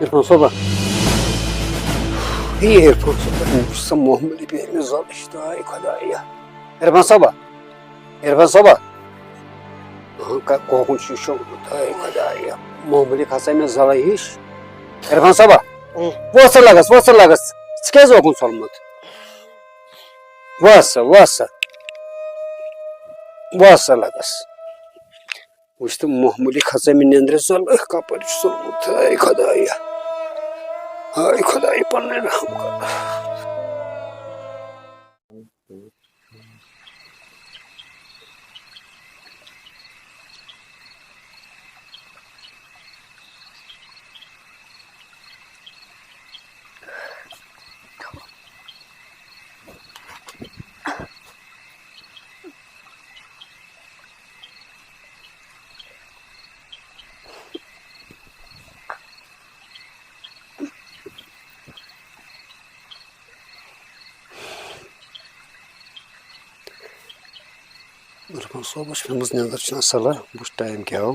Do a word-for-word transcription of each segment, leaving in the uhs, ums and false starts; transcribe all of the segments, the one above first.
عرفان صٲبا، ہے عرفان صٲبا، یہِ چھُ سا معموٗلی بیٚیہِ أمِس زالٕچ تاے خۄدایا۔ عرفان صٲبا، عرفان صٲبا، اہن کا-، کوکُن چھُ یہِ شۄنٛگمُت، تاے خۄدایا، معموٗلی کھژے مےٚ زَلَے ہِش۔ عرفان صٲبا، اۭں۔ وۄتھ سا لَگَس، وۄتھ سا لَگَس، ژٕ کیٛازِ اوکُن ژھۄلمُت؟ وۄتھ سا، وۄتھ سا، وۄتھ سا لَگَس۔ وٕچھ تہٕ معموٗلی کھژے مےٚ نیٚنٛدرِ زَل، أہ، کَپٲرۍ چھُ ژوٚلمُت؟ ہاے خۄدایا، ہاے خۄدایا، پَنٕنۍ رحم کر۔ عرفان صٲبَس چھِ پیٚمٕژ نیٚنٛدٕر، چھُنہ صلاح، وٕچھ ٹایم کیٛاہ آو،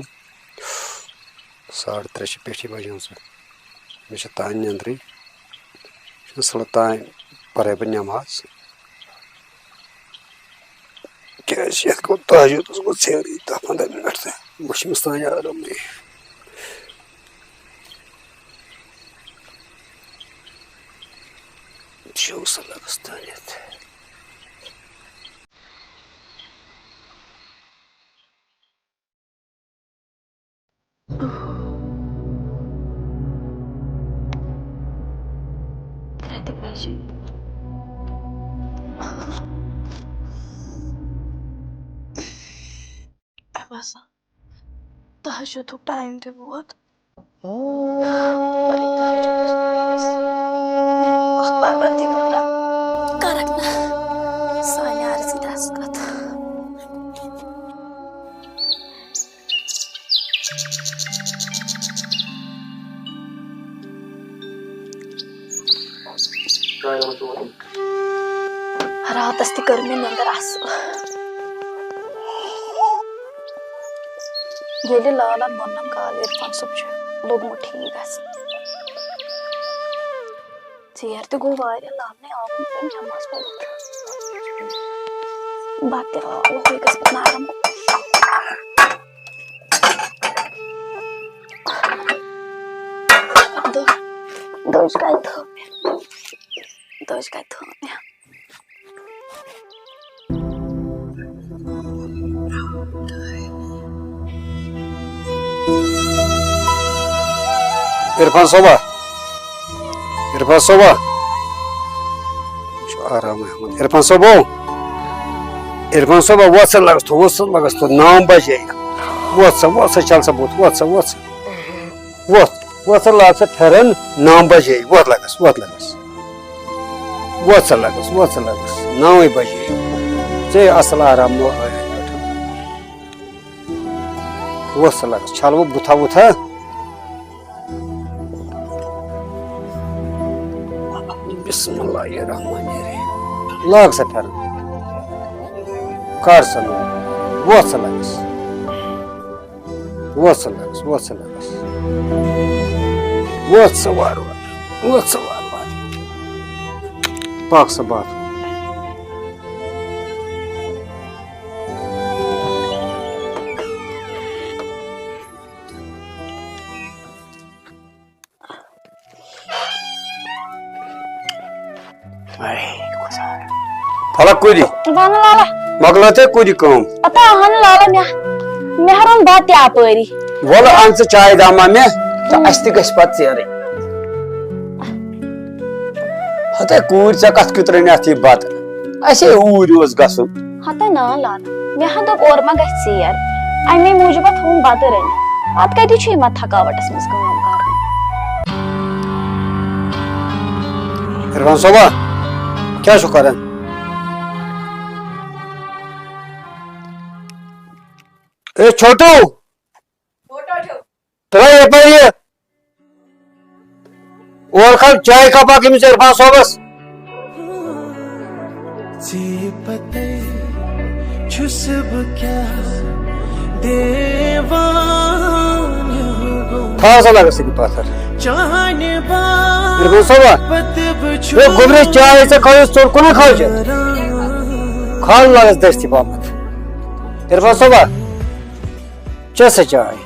ساڑٕ ترٛےٚ چھِ پیٚٹھی بَجیمژٕ، مےٚ چھِ تانۍ نیٚنٛدرٕے، چھُنہ صلاح تانۍ پَرے بہٕ نٮ۪ماز۔ کیٛازِ یَتھ گوٚو تہجُدَس گوٚو ژیرٕے دَہ پنٛداہ مِنَٹ تہٕ وۄنۍ چھِ أمِس تانۍ آرامٕے۔ شو سا لَگَس تانٮ۪تھ۔ ترٛےٚ تہِ بجے۔ مےٚ باسان، تہجدُک ٹایم تہِ ووت۔ پروردگار، کَرَکھ نہ سانہِ عرضہِ دستخط۔ راتس تہِ کٔر مےٚ نندر اصل۔ ییٚلہِ لالن ووٚننم کالہٕ عرفان صٲب چھُ لوٚگمُت ٹھیٖک گژھنہِ، ژیر تہِ گوٚو واریاہ، لالنٕے آو نہٕ وۄنۍ جمعس پٔرِتھ۔ بتہٕ تہِ آو، ہُے گژھِ پتہٕ نرم۔ دٔج، دٔج کتہِ تھٲو مےٚ؟ دٔج کتہِ تھٲو مےٚ؟ عرفان صٲبا، عرفان صٲبا، یہِ چھُ آرام احمد۔ عرفان صٲبو، عرفان صٲبا، وۄتھ سا لگس تو، وۄتھ سا لگس تو، نو بجے۔ وۄتھ سا، وۄتھ سا، چل سا بوٚتھ، وۄتھ سا، وۄتھ سا۔ وۄتھ، وۄتھ سا، لاگ سا پھٮ۪رن، نو بجے، وۄتھ لگس، وۄتھ لگس۔ وۄتھ سا لگس، وۄتھ سا لگس، نوے بجے۔ ژےٚ اصل آرام نو ٲیتھ پٮ۪ٹھ۔ وۄتھ سا لگس، چھلہٕ بہٕ بُتھا وُتھا۔ بسم اللہ الرحمن الرحیم۔ لاگ سا پھٮ۪رن۔ کر سا نوٚو۔ وۄتھ سا لگس۔ وۄتھ سا لگس، وۄتھ سا لگس۔ وۄتھ سا وارٕ وارٕ۔ وۄتھ سا وارٕ وارٕ۔ پکھ سا باتھ روٗم۔ اے خۄدایا۔ پھلک کُدی۔ بانہٕ لالا۔ مۄکلٲو تۄہہِ کُدی کٲم؟ پتہ اہن لالا، مےٚ، مےٚ روٚن بتہٕ تہِ اپٲری۔ وَلہٕ اَن ژٕ چاے دامہ مےٚ، تہٕ اَسہِ تہِ گژھِ پتہٕ ژیرٕے۔ ہتے کوٗرۍ، ژےٚ کتھ کیُتھ رٔنِتھ یہِ بتہٕ؟ اَسے اوٗرۍ اوس گژھُن۔ ہتے نا لالا، مےٚ ہا دوٚپ اورٕ ما گژھِ ژیر، اَمے موٗجوٗب ہا تھوٚوُم بتہٕ رٔنِتھ۔ پتہٕ کتہِ چھُ یِوان تھکاوٹس منٛز کٲم کرُن؟ عرفان صٲبا، کیٛاہ چھُکھ کران؟ اے چھوٹو، ترٛاو یپٲرۍ یہِ۔ اورٕ کھال چاے کپ اکھ أمِس عرفان صٲبس۔ ژےٚ پتے چھُس بہٕ کیٛاہ دیوانہٕ گوٚمُت۔ تھاو سا لگس أکہِ پتھر۔ عرفان صٲبا، ہے گوٚبرِ، چاے ژےٚ کھٲوِتھ ژوٚٹ کُنہ کھٲوِتھ؟ کھال لگس دٔستی پہمتھ۔ عرفان صٲبا، چےٚ سا چاے۔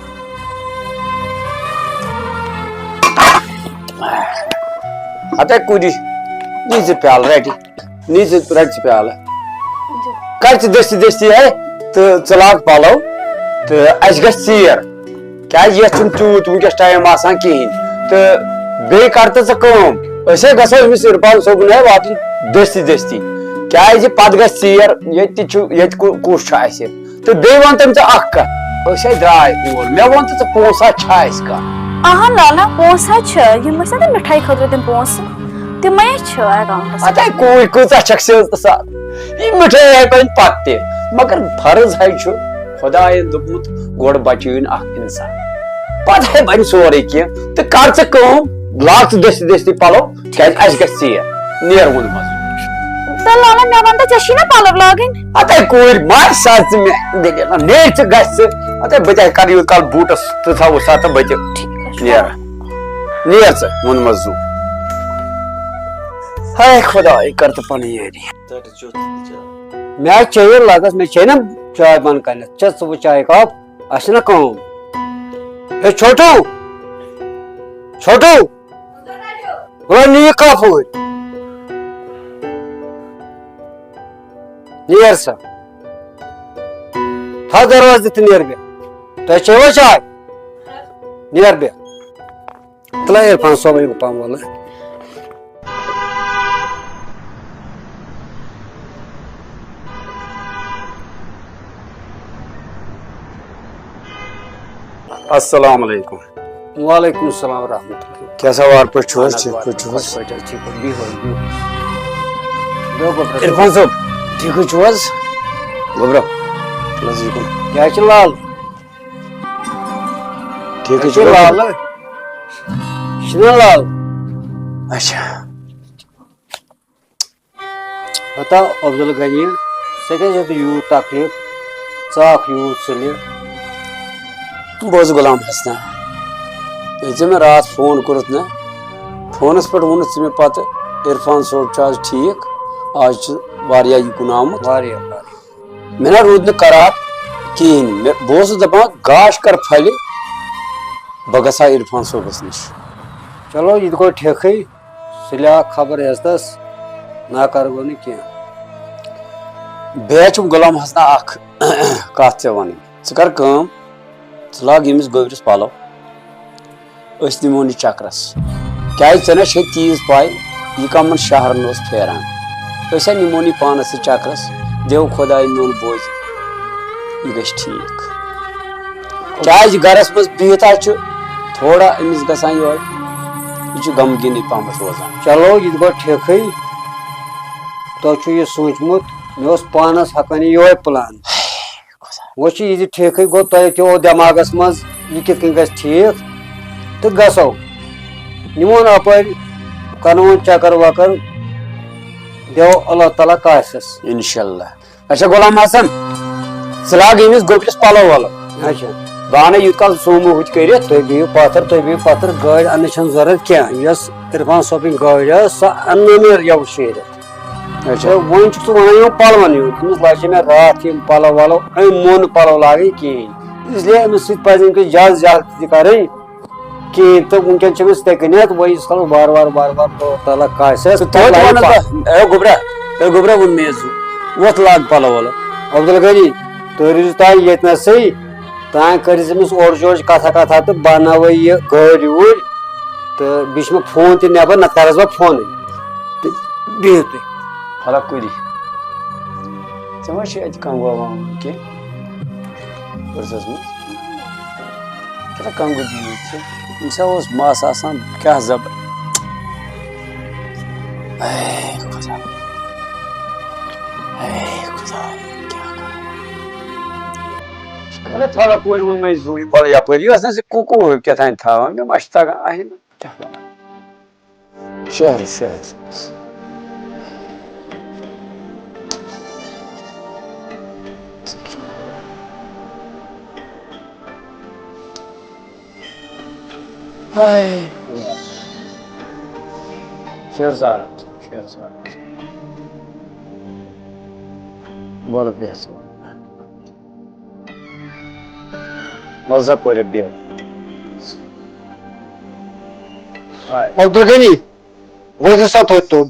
ہتے کُدی، نی زٕ پیالہٕ رٹہِ۔ نی ژٕ رَٹ ژٕ پیالہٕ۔ کر ژٕ دٔستی دٔستی ہے تہٕ ژٕ لاگ پَلو تہٕ اَسہِ گژھِ ژیر۔ کیٛازِ یَتھ چھُنہٕ تیوٗت وٕنکیٚس ٹایم آسان کِہیٖنۍ۔ تہٕ بیٚیہِ کر تہٕ ژٕ کٲم، أسۍ ہے گژھو أمِس عرفان صٲبُن ہے واتُن دٔستی دٔستی۔ کیٛازِ پَتہٕ گژھِ ژیر، ییٚتہِ تہِ چھُ، ییٚتہِ کُ-، کُس چھُ اَسہِ؟ تہٕ بیٚیہِ وَن تٔمۍ ژٕ اَکھ کَتھ، أسۍ ہے درٛاے اور، مےٚ وَن تہٕ ژٕ پونٛسہٕ ہا چھا اَسہِ کانٛہہ؟ اَہَن لالا، پونٛسہٕ حظ چھِ، یِم ٲسۍ نا تَمہِ مِٹھایہِ خٲطرٕ تِم پونٛسہٕ، تِمَے حظ چھِ اٮ۪کاوُنٛٹَس۔ اَدٕ ہے کوٗر کۭژاہ چھَکھ سیٚز تہٕ سَتھ، یہِ مِٹھٲے ہٮ۪کو أسۍ پَتہٕ تہِ، مگر فرض ہے چھُ خۄدایَن دوٚپمُت گۄڈٕ بَچٲیِن اَکھ اِنسان، پَتہٕ ہے بَنہِ سورُے کینٛہہ۔ تہٕ کَر ژٕ کٲم، لاگ ژٕ دٔستی دٔستی پَلو، کیٛازِ اَسہِ گژھِ ژیر، نیر ووٚنمَس۔ تہٕ لالا، مےٚ وَن تہٕ، ژےٚ چھی نا پَلو لاگٕنۍ؟ اَتے کوٗرۍ، مارِ سا ژٕ مےٚ دٔلیٖلہ، نیرِ ژٕ گژھِ ژٕ۔ اَتے بہٕ تہِ کَرٕ یوٗت کال بوٗٹَس تہٕ تھاوٕ سا تہٕ بہٕ تہِ ٹھیٖک حظ چھُ۔ نیرٕ۔ نیر ژٕ، ووٚنمَس زُو۔ ہاے خۄداے، کَر تہٕ پَنٕنۍ یٲری۔ مےٚ حظ چیٚیہِ لَگَس، مےٚ چیٚیہِ نا چاے بَنٛد کَرنَس۔ چےٚ ژٕ وۄنۍ چایہِ کَپ، اَسہِ چھِنہ کٲم۔ ہے چھوٹوٗ، چھوٹوٗ۔ وۄنۍ نِیہِ کَپٲرۍ؟ نیر سا۔ تھاو دروازٕ دِتھ تہٕ نیر بیٚہہ۔ تۄہہِ چیٚوا چاے؟ نیر بیٚہہ۔ تُلہ عرفان صٲبٕے پَمہٕ وَلہٕ۔ السلام علیکم۔ وعلیکم السلام ورحمۃ اللہ۔ کیٛاہ سا وار پٲٹھۍ چھُو حظ؟ اہن حظ، ٹھیٖک پٲٹھۍ چھُو حظ؟ خۄش پٲٹھۍ حظ، ٹھیٖک پٲٹھۍ، بِہِو حظ، بِہِو۔ بِہِو حظ۔ عرفان صٲب، ٹھیٖکٕے چھُو حظ؟ گوٚبرا، السلام علیکم۔ کیٛاہ چھِ لال؟ ٹھیٖکٕے چھُو حظ؟ لال۔ یہِ چھُنہ لال؟ اچھا۔ ہتا عبدالغنی، ژےٚ کیٛازِ ہیوٚتُے یوٗت تکلیٖف؟ ژٕ آکھ یوٗت سُلہِ۔ بوز غلام حسنا، ییٚلہِ ژےٚ مےٚ راتھ فون کوٚرُتھ نہ، فونَس پٮ۪ٹھ ووٚنُتھ ژٕ مےٚ پَتہٕ، عرفان صٲب چھُ آز ٹھیٖک، آز چھُ واریاہ یہِ کُن آمُت۔ واریاہ، واریاہ۔ مےٚ نہ روٗد نہٕ قرار کِہیٖنۍ۔ مےٚ، بہٕ اوسُس دَپان، گاش کَر پھَلہِ، بہٕ گژھٕ ہا عرفان صٲبَس نِش۔ چلو، یہِ تہِ گوٚو ٹھیٖکھٕے۔ سُلہِ آکھ خبر عزتس، ناکار گوٚو نہٕ کینٛہہ۔ بیٚیہِ چھُم غلام حسنا اکھ کتھ ژےٚ ونٕنۍ۔ ژٕ کر کٲم، ژٕ لاگ ییٚمِس گوٚبرِس پلو، أسۍ نِمون یہِ چکرس۔ کیازِ ژےٚ نہ چھے تیٖژ پاے، یہِ کمن شہرن اوس پھیران۔ أسۍ ہا نِمون یہِ پانس سۭتۍ چکرس، دیو خداے میون بوزِ، یہِ گژھِ ٹھیٖک۔ کیازِ گرس منٛز بِہِتھ ہا چھُ تھوڑا أمِس گژھان یِہوٚے، یہِ چھُ غمگیٖنٕے پہمتھ روزان۔ چلو، یہِ تہِ گوٚو ٹھیٖکھٕے۔ تۄہہِ چھُ یہِ سوٗنٛچمُت، مےٚ اوس پانس ہٮ۪کان یہِ یِہوٚے پلان۔ وۄنۍ چھُ یہِ تہِ ٹھیٖکھٕے، گوٚو تۄہہِ تہِ اوس دٮ۪ماغس منٛز یہِ کِتھ کٔنۍ گژھِ ٹھیٖک تہٕ گژھو۔ نِمون اپٲرۍ، کرناوون چکر وکر، دِیو اللہ تعالیٰ کاسٮ۪س۔ انشاءاللہ۔ اچھا غلام حسن، ژٕ لاگ ییٚمِس گوٚبرِس پلو ولو۔ اچھا۔ بہٕ انہٕ یوٗت کال سومو ہُتہِ کٔرِتھ۔ تُہۍ بِہِو پتھر، تُہۍ بِہِو پتھر، گٲڑۍ اننٕچ چھنہٕ ضروٗرت کینٛہہ۔ یۄس عرفان صٲبٕنۍ گٲڑۍ ٲس، سۄ اننٲو مےٚ یَوٕ شیٖرِتھ۔ اچھا۔ تہٕ وۄنۍ چھُکھ ژٕ ونان یِمن پلون یُن۔ أمِس لٲج مےٚ راتھ یِم پلو ولو، أمۍ مون نہٕ پلو لاگٕنۍ کِہیٖنۍ۔ اس لیے أمِس سۭتۍ پزِ وٕنکیٚس زیادٕ زیادٕ تہِ کرٕنۍ۔ کِہیٖنۍ تہٕ وٕنکیٚن چھِ أمِس تہِ کٕنِتھ، وۄنۍ ییٖتِس کالَس وارٕ وارٕ وارٕ وارٕ اللہ کاسہِ ہٮ۪س، تہٕ توتہِ تَلہٕ وَنَس لَگہِ بہٕ، اے گوٚبرا، اے گوٚبرا ووٚن مےٚ یہِ زُو، وۄتھ لاگ پَلو وَلو۔ عبدالغنی، تُہۍ روٗزِو تام ییٚتہِ نَسٕے، تام کٔرِو أمِس اورٕ یورٕچ کَتھا کَتھا تہٕ بَناوَو یہِ گٲڑۍ وٲڑۍ، تہٕ بیٚیہِ چھُ مےٚ فون تہِ نٮ۪بَر، نَتہٕ کَرَس بہٕ فونٕے۔ تہٕ بِہِو تُہۍ۔ پھلہ کُلی۔ ژےٚ ما چھُے اَتہِ کانٛہہ وَوان کینٛہہ؟ پٔرزَس منٛز؟ کیٛاہ کنٛگُر دیٖوِتھ ژٕ؟ أمِس ہا اوس مَس آسان کیٛاہ زَبر۔ اے خۄدا۔ اے خۄدا، کیٛاہ کَرٕ؟ اَدٕ تھوڑا کورِ ووٚن مےٚ زُو یہِ پَلو یَپٲرۍ۔ یہِ ٲس نہٕ زِ کُکُر کیٛاہ تام تھاوان۔ مےٚ ما چھِ تَگان اَہہِ نہٕ۔ کیٛاہ وَنان؟ شہرس، شہرس منٛز۔ ہاے، شیرزار، شیرزار۔ وَلہٕ بیٚہہ ژٕ۔ وَلہٕ سا پٔرِتھ بیٚہہ۔ عبدالغنی، ؤتھِو سا توٚت توٚت۔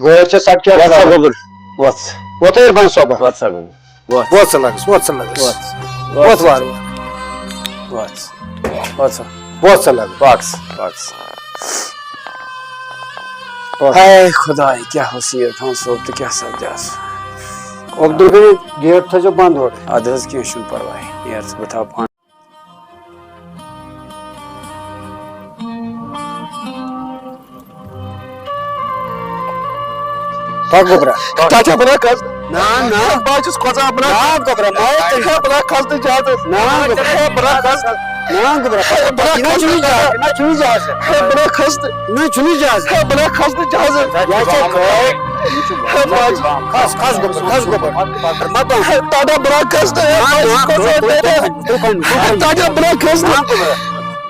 گٲڑۍ چھےٚ سڑکہِ وَتھ سا گوٚبُر، وَتھ۔ وۄتھ عرفان صٲبا۔ وَتھ سا گوٚبُر، وَتھ۔ وۄتھ سا لَگَس، وۄتھ سا لَگَس۔ وَتھ۔ وۄتھ وارٕ وارٕ۔ وَتھ۔ وَتھ سا۔ وَتھ سا لَگَس۔ پَک سا، پَک سا۔ پَک۔ ہاے خۄداے، کیٛاہ اوس یہِ عرفان صٲب تہٕ کیٛاہ سَپدیٛاس؟ عبدالغنی، گیٹ تھٲیزیو بنٛد اورٕ۔ اَدٕ حظ، کینٛہہ چھُنہٕ پَرواے، ییر ژٕ، بہٕ تھاوٕ پانہٕ۔ پَک گوٚبرا۔ ٹاٹا بنا کس۔ نہ، نہ۔ بہٕ چھُس کھۄژان، بہٕ نہ۔ نہ گوٚبرا، نہ۔ ہے، بہٕ نہ کھس تہٕ جہازس۔ نہ گوٚبرا۔ ہے، بہٕ نہ کھس۔ نہ گوبرا۔ ہے، بہٕ نہ نہ، کھس چھُنہٕ تہٕ جہاز، نہ چھُنہٕ جہاز۔ ہے، بہٕ نہ کھس تہٕ۔ نہ چھُنہٕ جہاز۔ ہے، بہٕ نہ کھس تہٕ جہازس۔ یہِ چھا گٲڑۍ؟ ہے، بہٕ حظ چھُس۔ کھس، کھس گوبرا، کھس گوبرا۔ مہ بنٛد۔ ہے، ٹاٹا بہٕ نہ کھس تہٕ۔ ہے، نہ، بہٕ حظ چھُس نہ، کھۄژان، تُل، تُل، ٹاٹا۔ تُل، تُل، تُل۔ ہے، ٹاٹا بہٕ نہ کھس تہٕ۔ نہ گوبرا۔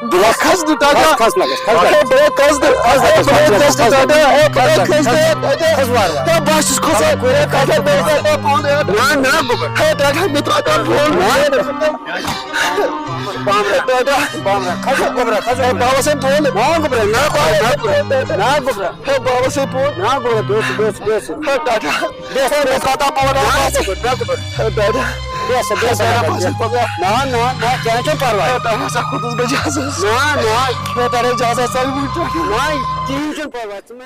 بہٕ کھس نہٕ ٹاٹا۔ کھس، کھس لگس، کھس لگس۔ ہے، بہٕ کھس نہٕ۔ کھس لگس، ہے، بہٕ کھس نہٕ کھس لگس۔ ٹاٹا۔ ہے، بہٕ کھس نہٕ۔ کھس لگس۔ ہے، بہٕ چھُس کھسان۔ ہے، بہٕ ہا چھُس کھسان۔ ہے، ٹاٹا، بہٕ ہا چھُس کھسان۔ نہ، نہ، گوٚبرا۔ ہے، ٹاٹا، مےٚ ترٛاو ٹاٹا فون۔ نہ، گوٚبرا۔ بامبرا۔ ٹاٹا۔ بامبرا۔ کھس، گوٚبرا، کھس۔ ہے، بابا سٕنٛدۍ فون۔ نہ، گوٚبرا، نہ، نہ، نہ، نہ، گوٚبرا۔ ہے، بابا سٕنٛدۍ فون۔ نہ، گوٚبرا، بیٚہہ، بیٚہہ، بیٚہہ۔ ہے، ٹاٹا۔ بیٚہہ سا، بیٚہہ سا۔ نہ، نہ، نہ، کینٛہہ چھُنہٕ پَرواے۔ ہے، ٹاٹا سا کھوٚتُس بہٕ جہازس۔ نہ، نہ۔ ہے، ٹاٹا جہازس ژَلہِ وٕنۍ ٹاٹا۔ نہ، کِہیٖنۍ چھُنہٕ پَرواے۔ ژٕ مہ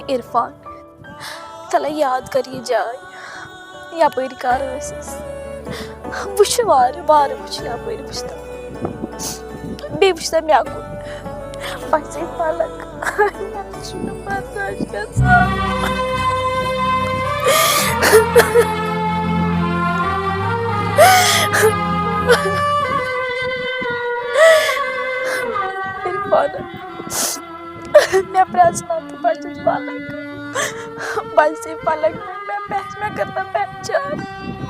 عرفان۔ تَلہ یاد کر یہِ جاے، یَپٲرۍ کر ٲسۍ أسۍ۔ وٕچھ وارٕ وارٕ، وٕچھ یَپٲرۍ، وٕچھ تَپٲرۍ۔ بیٚیہِ وٕچھ تَمہِ مےٚ کُن۔ پَژھے پَلک۔ مےٚ چھُنہٕ برداش گژھان۔ عرفان۔ مےٚ پرٛزناو تہٕ بَچَس پَلک۔ بَچسٕے پَلک، مےٚ، مےٚ، مےٚ کٔر نہٕ پہچان۔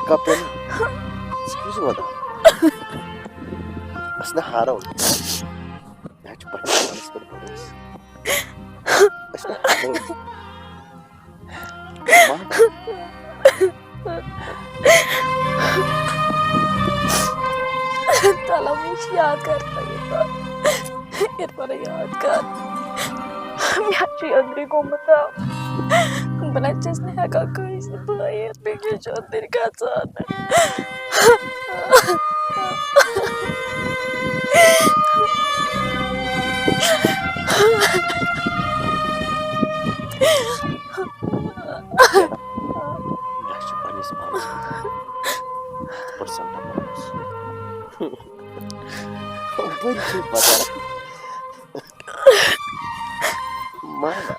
کَپٹَن، ژٕ کیٛاہ چھُکھ وَنان؟ أسۍ نہ ہارو۔ مےٚ حظ چھُ پنٛنِس پانَس پٮ۪ٹھ بھروسہٕ۔ أسۍ نہ ہارو۔ تَلہ وٕچھ یاد کر۔ عرفان یاد کر۔ مےٚ چھُ أنٛدرٕ گوٚمُت تاپھ۔ بہٕ نہ چھَس نہٕ ہٮ۪کان کٲنٛسہِ بٲیِتھ۔ مےٚ کیٛاہ چھُ أنٛدرٕ گژھان؟ مےٚ چھُ پنٛنِس پانَس پٮ۪ٹھ ہَتھ پٔرسنٛٹ بھروسہٕ۔ وۄنۍ چھُ پَتہ۔ مگر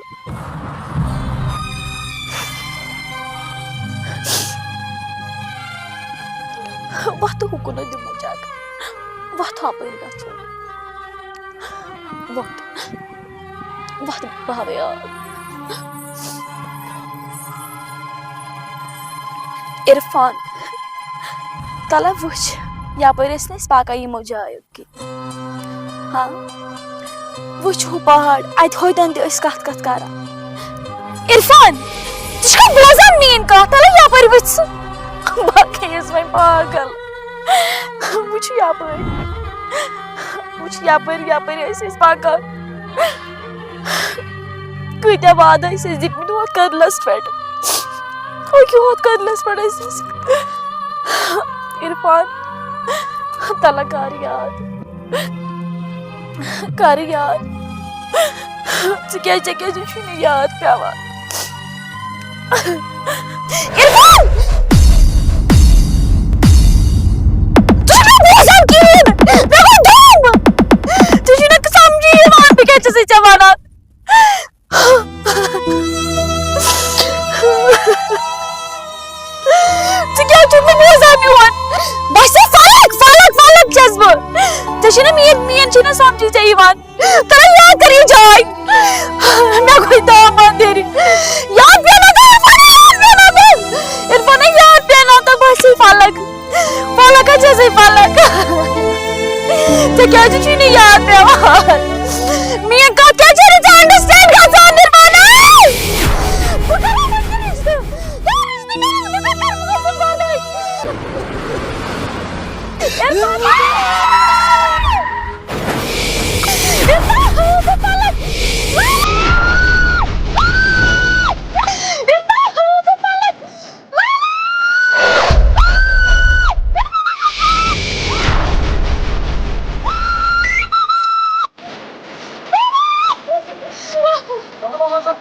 وۄتھٕ ہُکُن دِمو چکر۔ وۄتھٕ اَپٲرۍ گژھو۔ وۄتھ۔ وۄتھ بہٕ ہاوے آب۔ عرفان، تَلہ وٕچھ، یَپٲرۍ ٲسۍ نہٕ أسۍ پَکان یِمو جایو۔ ہاں، وٕچھ ہُہ پہاڑ، اَتہِ ہوتٮ۪ن تہِ ٲسۍ کَتھ کَتھ کران۔ عرفان، ژٕ چھُکھا بوزان میٛٲنۍ کَتھ؟ تَلہ یَپٲرۍ وٕچھ ژٕ۔ بہٕ گٔیَس وۄنۍ پاگل۔ وٕچھ یَپٲرۍ، وٕچھ یَپٲرۍ، یَپٲرۍ ٲسۍ أسۍ پَکان۔ کۭتیٛاہ وعدٕ ٲسۍ اَسہِ دِتمٕتۍ ہُتھ کٔدلَس پٮ۪ٹھ۔ اوکے، ہُتھ کٔدلَس پٮ۪ٹھ ٲسۍ أسۍ۔ عرفان، تَلہ کر یاد۔ کر یاد۔ ژٕ کیٛازِ، ژےٚ کیٛازِ چھُے نہٕ یاد پٮ۪وان؟ عرفان! ژٕ چھُکھ نہٕ بوزان کِہیٖنۍ۔ مےٚ گوٚو دم۔ ژےٚ چھُے نہٕ سَمجھی یِوان، بہٕ کیٛاہ چھَسے ژےٚ وَنان۔ ژٕ کیٛازِ چھُکھ نہٕ بوزان میون؟ بہٕ چھَس فلک، فلک، فلک چھَس بہٕ۔ ژےٚ چھُے نہٕ میٲنۍ، میٲنۍ چھُے نہٕ سَمجھی ژےٚ یِوان۔ تَلہ یاد کر یہِ جاے۔ مےٚ گوٚو دام اندھیری۔ یاد پیٚو نہ تۄہہِ؟ کیٛازِ چھُے نہٕ یاد پٮ۪وان؟ میٛٲنۍ کَتھ کیٛازِ چھےٚ نہٕ ژےٚ understand گژھان، نِروانا؟ بہٕ کَرٕ وۄنۍ رِشتہٕ۔ کیٛاہ رِشتہٕ کَرٕ بہٕ؟ بہٕ کَرٕ بہٕ گژھُن پانَے۔ عرفان! عرفان، ہاو بہٕ پَلَک! عرفان، ہاو بہٕ پَلَک! عرفان صٲب،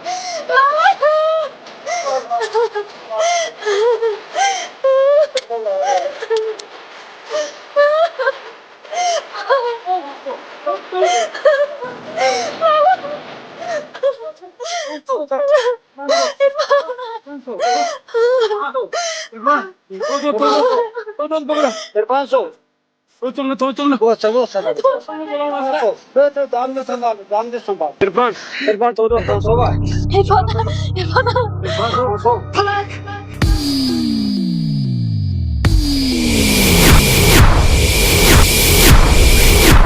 تُل، تُل، تُل، تُل، تُل، تُل، تُل۔ عرفان صٲب۔ تُل، تُل، تُل، تُل۔ بہٕ اوسُس، بہٕ اوسُس۔ بہٕ اوسُس، دم دِ سنبھال، دم دِ سنبھال۔ عرفان، عرفان، تُل، تُل، تُل، تُل۔ عرفان، عرفان۔ عرفان صٲب، عرفان صٲب۔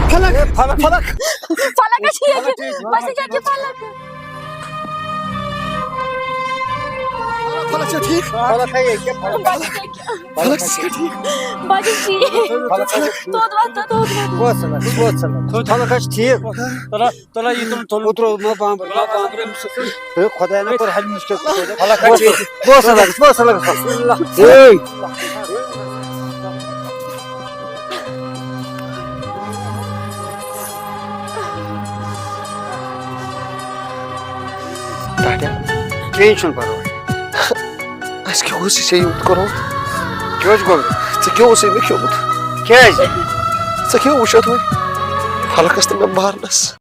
فلک، فلک، فلک۔ فلک چھِ ییٚتہِ۔ فلک چھِ ییٚتہِ۔ بس یہِ کیٛاہ کہِ فلک؟ فلک چھا ٹھیٖک؟ فلک ہے ییٚکیٛاہ، فلک۔ فلک چھا ٹھیٖک؟ بہٕ چھَس ٹھیٖک۔ فلک ہے ٹھیٖک۔ توتہِ وَن تہٕ، توتہِ وَن۔ بہٕ اوسُس سَنان، بہٕ اوسُس سَنان۔ فلک ہے چھِ ٹھیٖک۔ تَلہ، تَلہ، یہِ تُل، تُل۔ اوترٕ اوس مےٚ بامبر، مےٚ بامبر أمِس سۭتۍ۔ ہے، خۄدایا نہ کوٚر ہٮ۪لمِٹَس کیٛاہ کوٚر؟ فلک ہے ٹھیٖک۔ بہٕ اوسُس سَنان، بہٕ اوسُس سَنان۔ ہے۔ ٹاٹھیا، کِہیٖنۍ چھُنہٕ پَرواے۔ اَسہِ کیٛاہ اوس یہِ ژےٚ یوٗت کوٚرمُت؟ کیٛاہ اوس گوٚمُت؟ ژےٚ کیٛاہ اوسُے مےٚ کھیوٚمُت؟ کیٛازِ؟ ژےٚ کیٛاہ وٕچھتھ وۄنۍ؟ فلکَس تہٕ مےٚ مارنَس۔